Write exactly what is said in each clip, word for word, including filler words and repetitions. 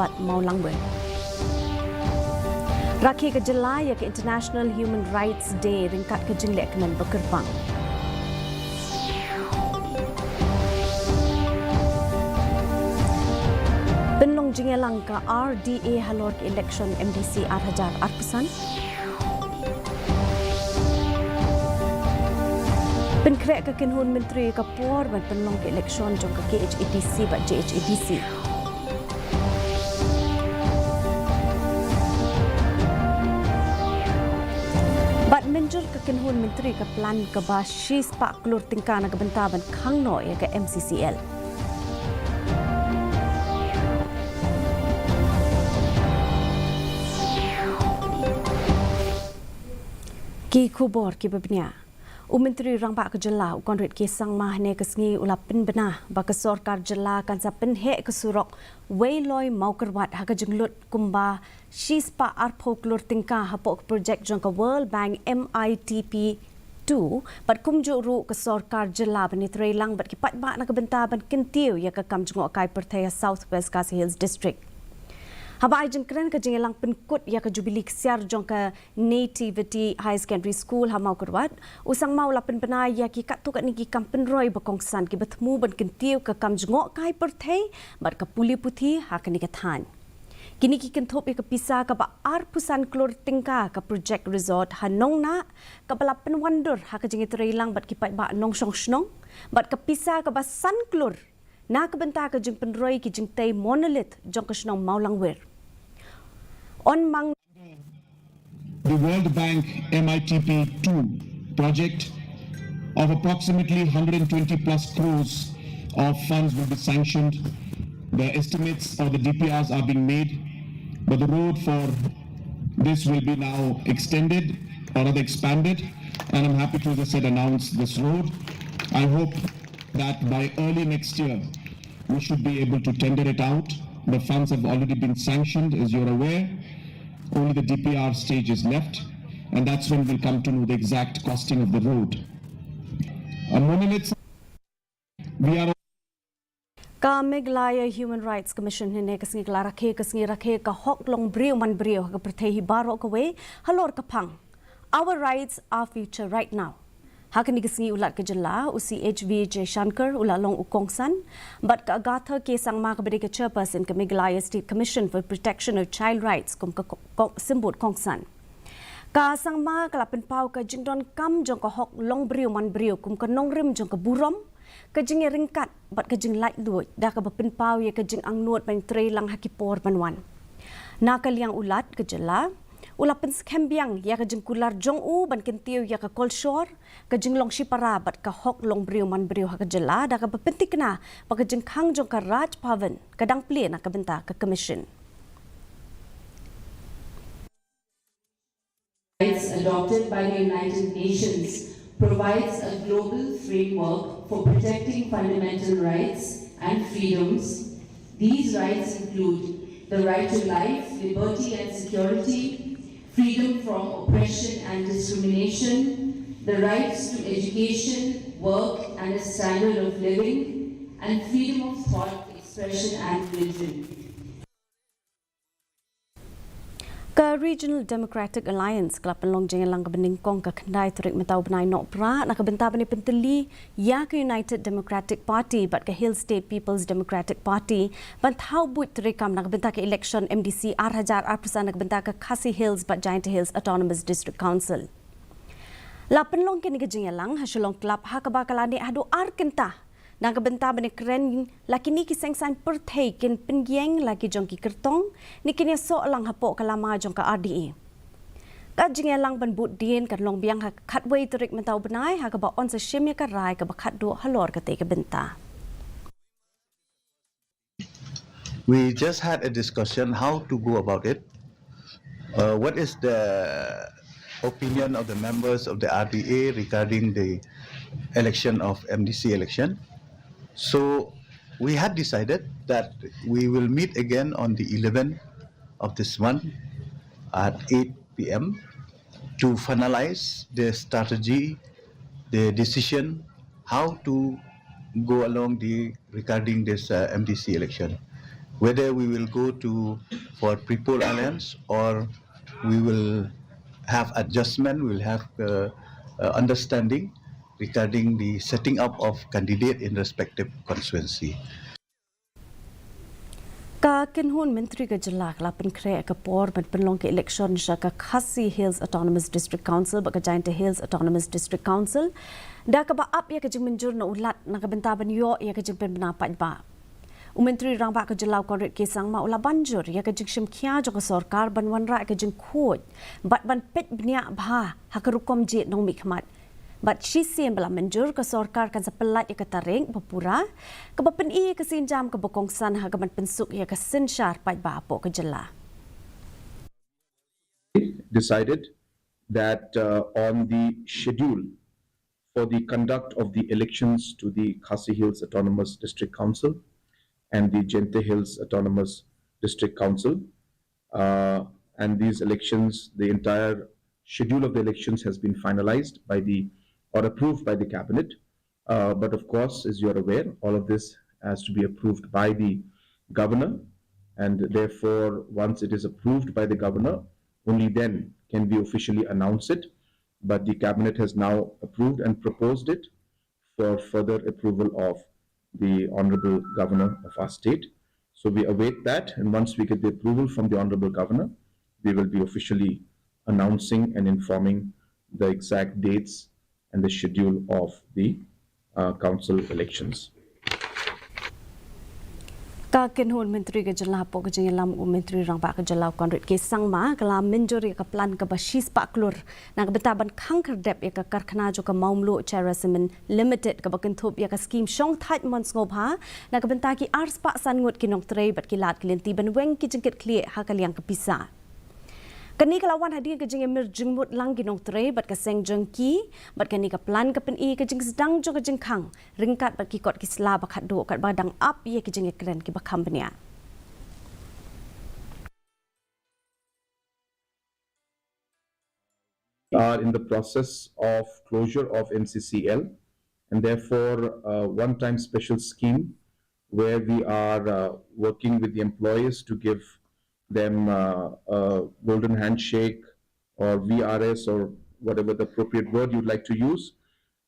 bad Mawlangwir. Rakhe ka jylla ïa ka International Human Rights Day ryngkat ka jingleh kmen ba kyrpang. Pynlong jingïalang ka R D A halor ka election M D C ar hajar arphew san. Pynkhreh ka kynhun myntri ka por ban pynlong ka election jong ka K H A D C bad J H A D C. Bad mynjur ka kynhun myntri ka plan kaba shispah klur tyngka na ka bynta ban khang noh ïa ka M C C L. Ki khubor kiba bniah. U Myntri Rangbah ka jylla u Conrad K Sangma hynne ka sngi u la pynbna ba ka sorkar jylla kan sa pynheh ka surok Weiloi Mawkyrwat ha ka jinglut kumba shispah arphew klur tyngka hapoh ka projek jong ka World Bank M I T P two bad kumjuh ruh ka sorkar jylla ban ïatreilang bad ki paidbah na ka bynta ban kyntiew ïa ka kam jngohkai pyrthei ha South West Khasi Hills District. Haba ai jingkren ka jingïalang pynkut ïa ka jubili ksiar jong ka Nativity Higher Secondary School ha Mawkyrwat, u Sangma u la pynbna ïa ki katto katne ki kam pynroi ba kongsan kiba thmu ban kyntiew ka kam jngohkai pyrthei bad ka pule puthi ha kane ka thaiñ. Kine ki kynthup ïa ka pisa kaba arphew san klur tyngka ka projek resort ha Nongnah kaba la pynwandur ha ka jingïatreilang bad ki paidbah nongshong shnong bad ka pisa kaba san klur na ka bynta ka jingpynroi ki jingtei monolith jong ka shnong Mawlangwir. Onmang The World Bank M I T P two project of approximately one hundred twenty plus crores of funds will be sanctioned. The estimates or the D P Rs are being made, but the road for this will be now extended or rather expanded. And I'm happy to, as I said, announce this road. I hope that by early next year, we should be able to tender it out. The funds have already been sanctioned, as you're aware. Only the D P R stage is left, and that's when we'll come to know the exact costing of the road. A monolith, we are Ka Meghalaya Human Rights Commission hynne ka sngi ka la rakhe ka sngi rakhe ka hok long briew man briew ha ka pyrthei hi baroh kawei halor ka phang Our Rights, Our Future Right Now. Ha kane ka sngi u Lat ka jylla u C H V Jaishankar u la long u kongsan bad ka Agatha K Sangma kaba dei ka chairperson ka Meghalaya State Commission for Protection of Child Rights kum ka ko-, ko-, symbud kongsan. Ka Sangma ka la pynpaw ka jingdonkam jong ka hok long briew man briew kum ka nongrim jong ka burom, ka jingïaryngkat bad ka jinglaitluid da kaba pynpaw ïa ka jingangnud ban trei lang ha ki por ban wan. Na ka liang u Lat ka jylla u la pynskhem biang ïa ka jingkular jong u ban kyntiew ïa ka kolshor, ka jinglong shipara bad ka hok long briew man briew ha ka jylla da kaba pynthikna ba ka jingkhang jong ka Raj Bhavan ka dang plie na ka bynta ka Commission. Rights adopted by the United Nations provides a global framework for protecting fundamental rights and freedoms. These rights include the right to life, liberty, and security, freedom from oppression and discrimination, the rights to education, work, and a standard of living, and freedom of thought, expression, and religion. Ka Regional Democratic Alliance ka la pynlong jingïalang kaba nyngkong ka khyndai tarik mynta u bnai Nohprah na ka bynta ban pyntylli ïa ka United Democratic Party bad ka Hill State People's Democratic Party ban thaw buit treikam na ka bynta ka election M D C ar hajar arphew san na ka bynta ka Khasi Hills bad Jaintia Hills Autonomous District Council. La pynlong kane ka jingïalang ha Shillong Club ha kaba ka la neh haduh ar kynta na ka bynta ban ïakren la kine ki seng saiñ pyrthei kin pynïeng la ki jong ki kyrtong ne kin ïasoh lang hapoh ka lama jong ka R D A. Ka jingïalang ban bud dien kan long biang ha ka khatwei tarik mynta u bnai ha kaba yn sa shim ïa ka rai kaba khatduh halor katei ka bynta. We just had a discussion how to go about it. Uh, what is the opinion of the members of the R D A regarding the election of M D C election? So we had decided that we will meet again on the eleventh of this month at eight p.m. to finalize the strategy, the decision, how to go along the regarding this uh, M D C election. Whether we will go to for pre-poll alliance or we will have adjustment, we will have uh, uh, understanding regarding the setting up of candidate in respective constituency. Ka kynhun Myntri ka jylla ka la pynkhreh ka por ban pynlong ka election sha ka Khasi Hills Autonomous District Council bad ka Jaintia Hills Autonomous District Council da kaba ap ïa ka jingmynjur na u Lat na ka bynta ban ïoh ïa ka jingpynbna paidbah. U Myntri Rangbah ka jylla u Conrad K Sangma u la ban jur ïa ka jingshim khia jong ka sorkar ban wanrah ïa ka jingkhuid bad ban peit bniah bha ha ka rukom jied nongmihkhmat. Bad shisien ba la mynjur, ka sorkar kan sa pyllait ïa ka tarik ba pura kaba pyni ïa ka sienjam kaba kongsan ha kaban pynsuk ïa ka synshar paidbah hapoh ka jylla. Decided that uh, on the schedule for the conduct of the elections to the Khasi Hills Autonomous District Council and the Jaintia Hills Autonomous District Council, uh, and these elections, the entire schedule of the elections has been finalized by the or approved by the cabinet. Uh, but of course, as you're aware, all of this has to be approved by the governor, and therefore, once it is approved by the governor, only then can we officially announce it. But the cabinet has now approved and proposed it for further approval of the honorable governor of our state. So we await that, and once we get the approval from the honorable governor, we will be officially announcing and informing the exact dates and the schedule of the uh, council elections. Ka kynhun Myntri ka jylla hapoh ka jingïalam u Myntri Rangbah ka jylla u Conrad K Sangma ka la mynjur ïa ka plan kaba shispah klur na ka bynta ban khang khyrdep ïa ka karkhana jong ka Mawmluh Cherry Cement Limited kaba kynthup ïa ka skhim shongthait mon sngewbha na ka bynta ki arspah san ngut ki nongtrei bad ki lad ki lynti ban weng ki jingkitkhlieh ha ka liang ka pisa. Kane ka la wan hadien ka jingïamir jingmut lang ki nongtrei bad ka seng jong ki, bad kane ka plan ka pyni ka jingsdang jong ka jingkhang ryngkat bad ki kot ki sla ba khatduh katba dang ap ïa ki jingïakren kiba kham bniah. Are in the process of closure of M C C L, and therefore uh, one-time special scheme where we are uh, working with the employees to give them uh, a golden handshake or V R S or whatever the appropriate word you'd like to use.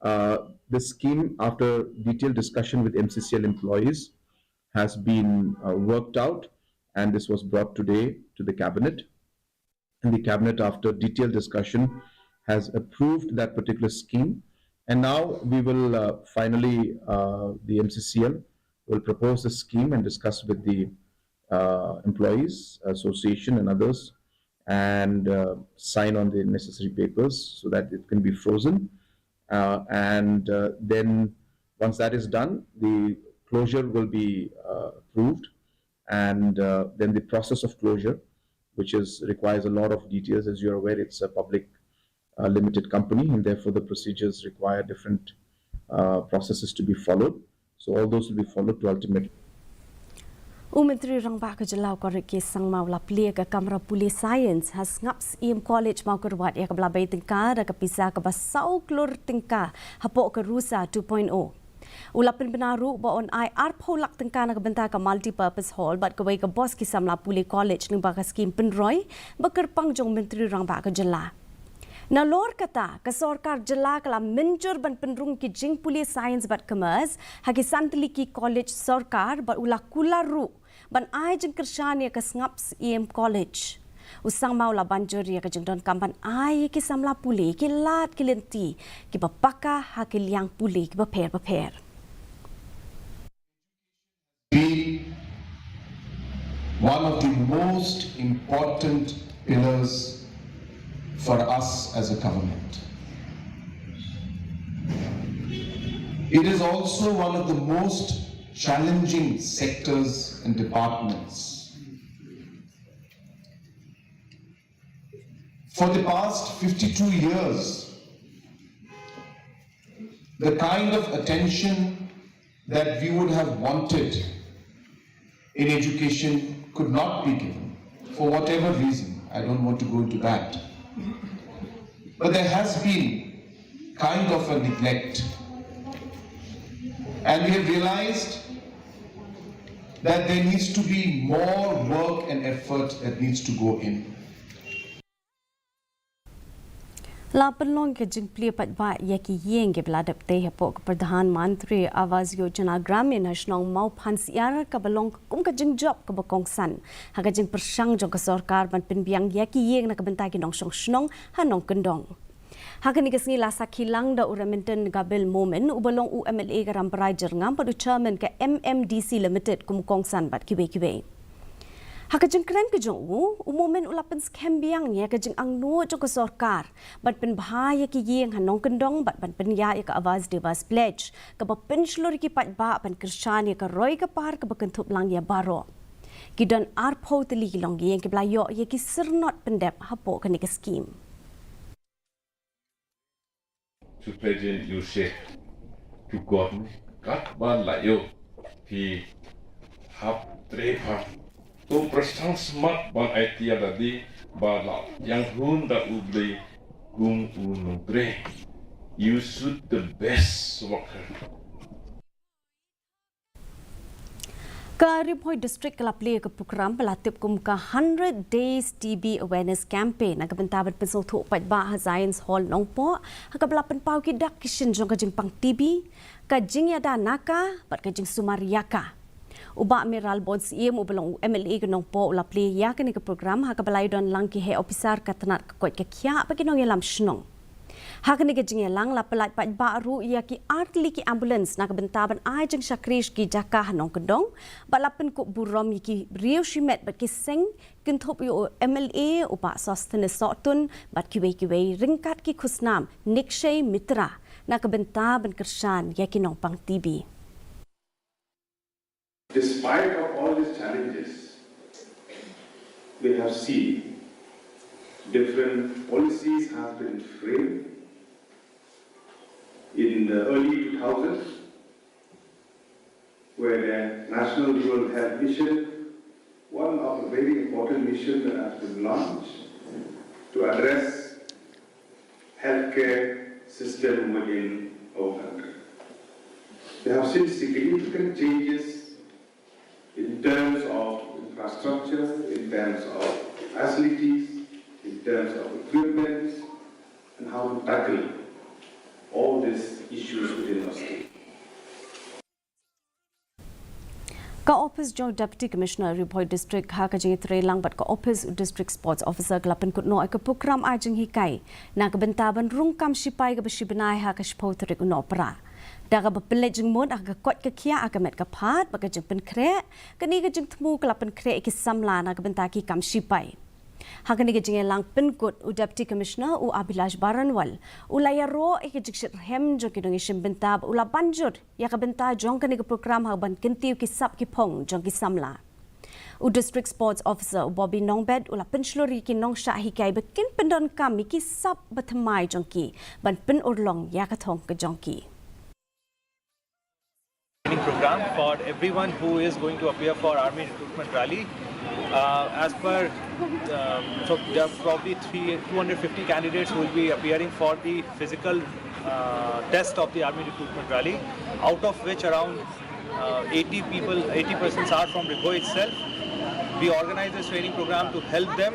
Uh, the scheme, after detailed discussion with M C C L employees, has been uh, worked out, and this was brought today to the cabinet. And the cabinet, after detailed discussion, has approved that particular scheme. And now we will uh, finally, uh, the M C C L will propose the scheme and discuss with the uh, employees association and others, and uh, sign on the necessary papers so that it can be frozen. Uh, and uh, then once that is done, the closure will be uh, approved, and uh, then the process of closure, which is requires a lot of details. As you're aware, it's a public uh, limited company, and therefore the procedures require different uh, processes to be followed. So all those will be followed to ultimately. U Myntri Rangbah ka jylla u Conrad K Sangma u la plie ka kamra pule science ha Sngap Syiem College Mawkyrwat ïa kaba la bei tyngka da ka pisa kaba saw klur tyngka hapoh ka RUSA two point oh. U la pynbna ruh ba yn ai arphew lak tyngka na ka bynta ka multipurpose hall bad kawei ka bos ki samla pule college lyngba ka skhim pynroi ba kyrpang jong u Myntri Rangbah ka jylla. Nalor kata, ka sorkar jylla ka la mynjur ban pynrung ki jingpule science bad commerce ha ki san tylli ki college sorkar bad u la kular ruh ban ai jingkyrshan ïa ka Sngap Syiem College. U Sangma u la ban jur ïa ka jingdonkam ban ai ïa ki samla pule ki lad ki lynti kiba paka ha ki liang pule kiba pher bapher. Be one of the most important pillars for us as a government. It is also one of the most challenging sectors and departments. For the past fifty-two years, the kind of attention that we would have wanted in education could not be given for whatever reason. I don't want to go into that. But there has been kind of a neglect. And we have realized that there needs to be more work and effort that needs to go in. La pynlong ka jingplie paidbah ïa ki ïing kiba la dep tei hapoh ka Pradhan Mantri Awas Yojana Gramin ha shnong Mawphansiar kaba long kum ka jingjop kaba kongsan ha ka jingpyrshang jong ka sorkar ban pynbiang ïa ki ïing na ka bynta ki nongshong shnong ha Nongkyndong. Ha kane ka sngi la sakhi lang da u Remington Gabil Momin uba long u M L A ka Rambrai Jyrngam bad u Chairman ka M M D C Limited kum u kongsan bad kiwei kiwei. Ha ka jingkren ka jong u, u Momin u la pynskhem biang ïa ka jingangnud jong ka sorkar ban pynbha ïa ki ïing ha Nongkyndong bad ban pynïaid ïa ka Awas Diwas Pledge kaba pynshlur ïa ki paidbah ban kyrshan ïa ka roi ka par kaba kynthup lang ïa baroh. Ki don arphew tylli ki longïing kiba la ïoh ïa ki syrnod pyndep hapoh kane ka skhim. To pledge you say to God, kat ba la ïoh phi hap tre pha. To pyrshang smat ban aiti ïa lade ba la ïanghun da U Blei kum u nongtrei. You shoot the best worker. Ka Ri Bhoi District ka la plie ka program ba la tip kum ka Hundred Days T B Awareness Campaign na ka bynta ban pynsngewthuh paidbah ha Zion's Hall Nongpoh ha kaba la pynpaw ki dak ki shin jong ka jingpang T B, ka jingïada na ka bad ka jingsumar ïa ka. U Bah Mayralborn Syiem uba long u M L A ka Nongpoh u la plie ïa kane ka program ha kaba la ïadon lang ki heh ophisar ka tnat ka koit ka khiah bad ki nongïalam shnong. Ha kane ka jingïalang la pyllait paidbah ruh ïa ki artylli ki ambulance na ka bynta ban ai jingshakri sha ki jaka ha Nongkyndong bad la pynkup burom ïa ki briew shimet bad ki seng kynthup ïa u M L A u Bah Sosthenes Sohtun bad kiwei kiwei ryngkat ki khusnam Nikshey Mitra na ka bynta ban kyrshan ïa ki nongpang T B. Despite of all these challenges, we have seen different policies have been framed in the early two thousands, where the National Rural Health Mission, one of the very important missions that has been launched to address healthcare system within our country. There have seen significant changes in terms of infrastructure, in terms of facilities, in terms of equipment, and how to tackle all these issues within our state. Ka ophis jong u Deputy Commissioner Ri Bhoi District ha ka jingïatreilang bad ka ophis u District Sports Officer ka la pynkut noh ïa ka program ai jinghikai na ka bynta ban rung kam shipai kaba shi bnai ha ka shiphew tarik u Nohprah. Da kaba pynleit jingmut ha ka koit ka khiah ha ka met ka phad bad ka jingpynkhreh, kane ka jingthmu ka la pynkhreh ïa ki samla na ka bynta ki kam shipai. Ha kane ka jingïalang pynkut u Deputy Commissioner u Abhilash Baranwal u la ïaroh ïa ka jingshitrhem jong ki nongïashim bynta bad u la ban jur ïa ka bynta jong kane ka program ha ban kyntiew ki sap ki phong jong ki samla. U District Sports Officer u Bobby Nongbet u la pynshlur ïa ki nongshah hikai ba kin pyndonkam ïa ki sap ba thymmai jong ki ban pynurlong ïa ka thong ka jong ki. Training program for everyone who is going to appear for Army Recruitment Rally. Uh, as per, uh, so there are probably three, two hundred fifty candidates who will be appearing for the physical uh, test of the Army Recruitment Rally, out of which around uh, eighty people, eighty persons are from Ri Bhoi itself. We organize this training program to help them,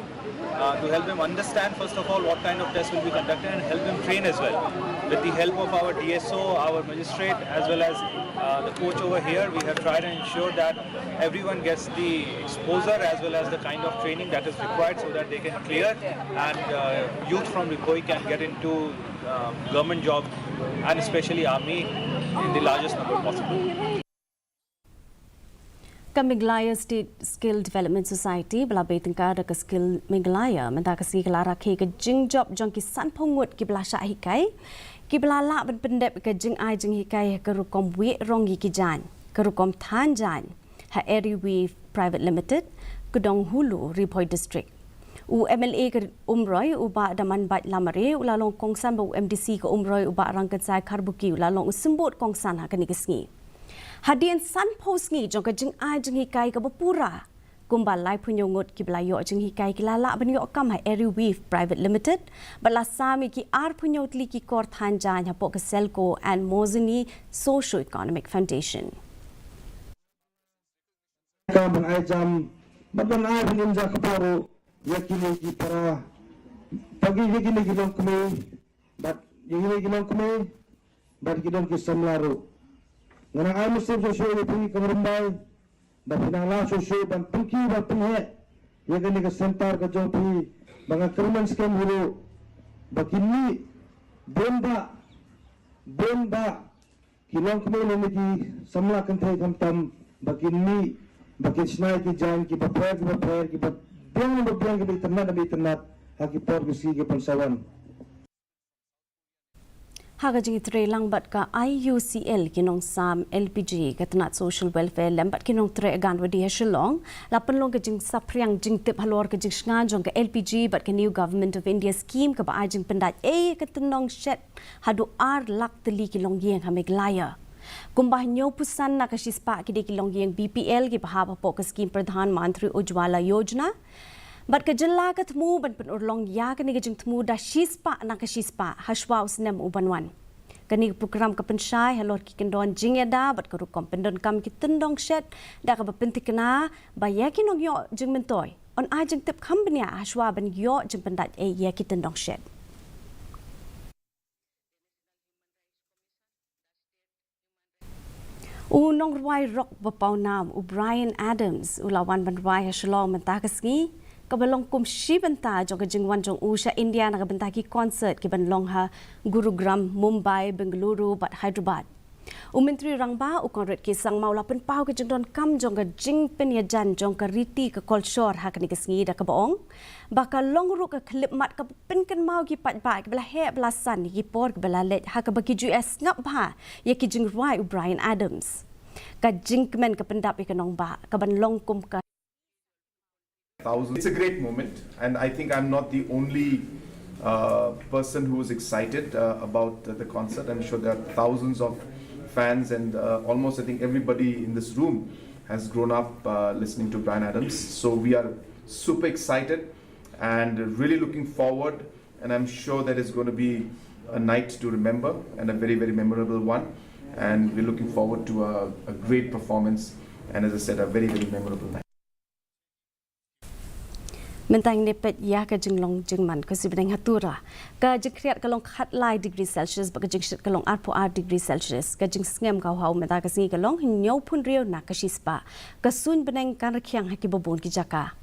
uh, to help them understand first of all what kind of test will be conducted and help them train as well. With the help of our D S O, our magistrate, as well as uh, the coach over here, we have tried and ensured that everyone gets the exposure as well as the kind of training that is required so that they can clear and uh, youth from Ri Bhoi can get into uh, government job and especially army in the largest number possible. Ka Meghalaya State Skill Development Society ba la bei tyngka da ka Skill Meghalaya mynta ka sngi ka la rakhe ka jingjop jong ki sanphew ngut kiba la shah hikai kiba la lah ban pyndep ka jingai jinghikai ha ka rukom wieh rong ïa ki jaiñ, ka rukom than jaiñ ha Eri Weave Private Limited, Kdonghulu, Ri Bhoi District. U M L A ka Umroi u Bah Damanbait Lamare u la long kongsan bad u M D C ka Umroi u Bah Rangkynsai Kharbuki u la long u symbud kongsan ha kane ka sngi. Hadien sanphew sngi jong ka jingai jinghikai kaba pura, kumba laiphew hynñiew ngut kiba la ïoh jinghikai ki la lah ban ïoh kam ha Eri Weave Private Limited bad la sam ïa ki arphew hynñiew tylli ki kor than jaiñ hapoh ka Selco and Mozini Socio Economic Foundation. ban ai jam bad ban ai ban im ja ka por ruh ïa kine ki para, bad ïa kine ki longkmie, bad ïa kine ki longkmie bad ki long ki samla ruh. Nga nang ai mynsiem shuh shuh ïa phi Kong Rymbai ba phi nang lah shuh shuh ban pynkiew ban pynheh ïa kane ka center ka jong phi, ba nga kyrmen skhem hi ruh ba kin mih bun bah, bun bah ki longkmie lane ki samla kynthei khamtam, ba kin mih, ba kin shna ïa ki jaiñ kiba pher kiba pher, kiba biang ba biang, kiba itynnat ba itynnat ha ki por ki sngi ki ban sa wan. Ha ka jingïatreilang bad ka I U C L, ki nongsam L P G, ka tnat Social Welfare lem bad ki nongtrei Anganwadi ha Shillong la pynlong ka jingsaphriang jingtip halor ka jingshngaiñ jong ka L P G bad ka New Government of India scheme kaba ai jingpyndait ei ïa ka tyndong shet haduh ar lak tylli ki longïing ha Meghalaya. Kumba hynñiewphew san na ka shispah ki dei ki longïing B P L kiba hap hapoh ka scheme Pradhan Mantri Ujjwala Yojana. Bad ka jylla ka thmu ban pynurlong ïa kane ka jingthmu da shispah na ka shispah ha shuwa u snem u ban wan. Kane ka program ka pynshai halor ki kyndon jingïada bad ka rukom pyndonkam ki tyndong shet da kaba pynthikna ba ïa ki nongïoh jingmyntoi yn ai jingtip kham bniah ha shuwa ban ïoh jingpyndait ei ïa ki tyndong shet. U nongrwai rock ba pawnam u Bryan Adams u la wan ban rwai ha Shillong mynta ka sngi, kaba long kum shi bynta jong ka jingwan jong u sha India na ka bynta ki concert ki ban long ha Gurugram, Mumbai, Bengaluru bad Hyderabad. U Myntri Rangbah u Conrad K Sangma u la pynpaw ka jingdonkam jong ka jingpynïajan jong ka riti ka kolshor ha kane ka sngi da kaba ong ba ka long ruh ka khyllipmat kaba pynkynmaw ki paidbah kiba la heh ba la san ïa ki por kiba la leit ha kaba ki ju ïa sngap bha ïa ki jingrwai u Bryan Adams. Ka jingkmen ka pyndap ïa ka nongbah ka ban long kum ka. Thousands. It's a great moment, and I think I'm not the only uh, person who is excited uh, about the, the concert. I'm sure there are thousands of fans, and uh, almost I think everybody in this room has grown up uh, listening to Bryan Adams. So we are super excited and really looking forward. And I'm sure that it's going to be a night to remember and a very, very memorable one. And we're looking forward to a, a great performance and, as I said, a very, very memorable night. Mynta ngin ïa peit ïa ka jinglong jingman ka suiñbneng ha Tura. Ka jingkhriat ka long khatlai degree Celsius bad ka jingshit ka long arphew ar degree Celsius. Ka jingsngem ka hawhaw mynta ka sngi ka long hynñiewphew hynriew na ka shispah. Ka suiñbneng kan rkhiang ha kiba bun ki jaka.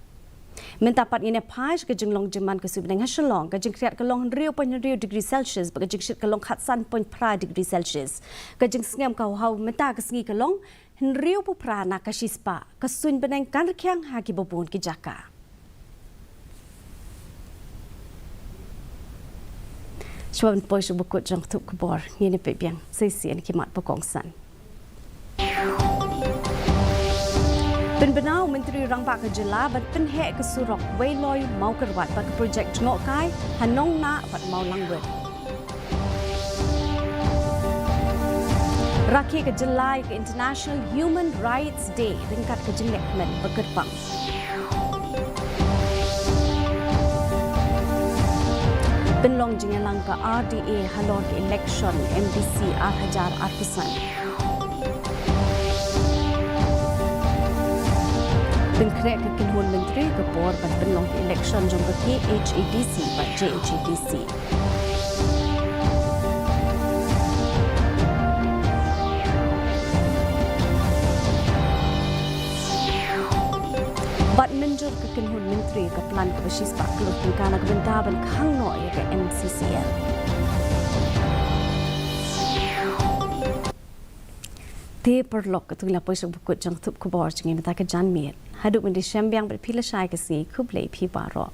Mynta pat ngin ïa phai sha ka jinglong jingman ka suiñbneng ha Shillong. Ka jingkhriat ka long hynriewphew hynriew degree Celsius bad ka jingshit ka long khatsan point phra degree Celsius. Ka jingsngem ka hawhaw mynta ka sngi ka long hynriewphew phra na ka shispah. Ka suiñbneng kan rkhiang ha kiba bun ki jaka. Shuwa ban poi sha ba kut jong ka thup khubor, ngin ïa peit biang sa shisien ki mat ba kongsan. Pynbna u Myntri Rangbah ka jylla ban pynheh ka surok Weiloi Mawkyrwat bad ka projek jngohkai ha Nongnah bad Mawlangwit. Rakhe ka jylla ïa ka International Human Rights Day ryngkat ka jinglehkmen ba kyrpang. Pynlong jingïalang ka R D A halor ka election M D C ar hajar arphew san. Pynkhreh ka kynhun myntri ka por ban pynlong ka election jong ka K H A D C bad J H A D C. Bad mynjur ka kynhun myntri ka plan kaba shispah klur tyngka na ka bynta ban khang noh ïa ka M C C L. Te paralok, katto ngi la poi sha ba kut jong ka thup khubor jong ngi mynta ka janmiet. Haduh ban ïashem biang bad phi lashai ka sngi, khublei phi baroh.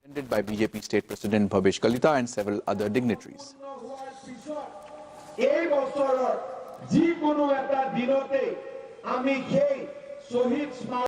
Attended by B J P State President Bhabesh Kalita and several other dignitaries. এই বছৰৰ যিকোনো এটা দিনতে আমি সেই শ্বহীদ স্মাৰক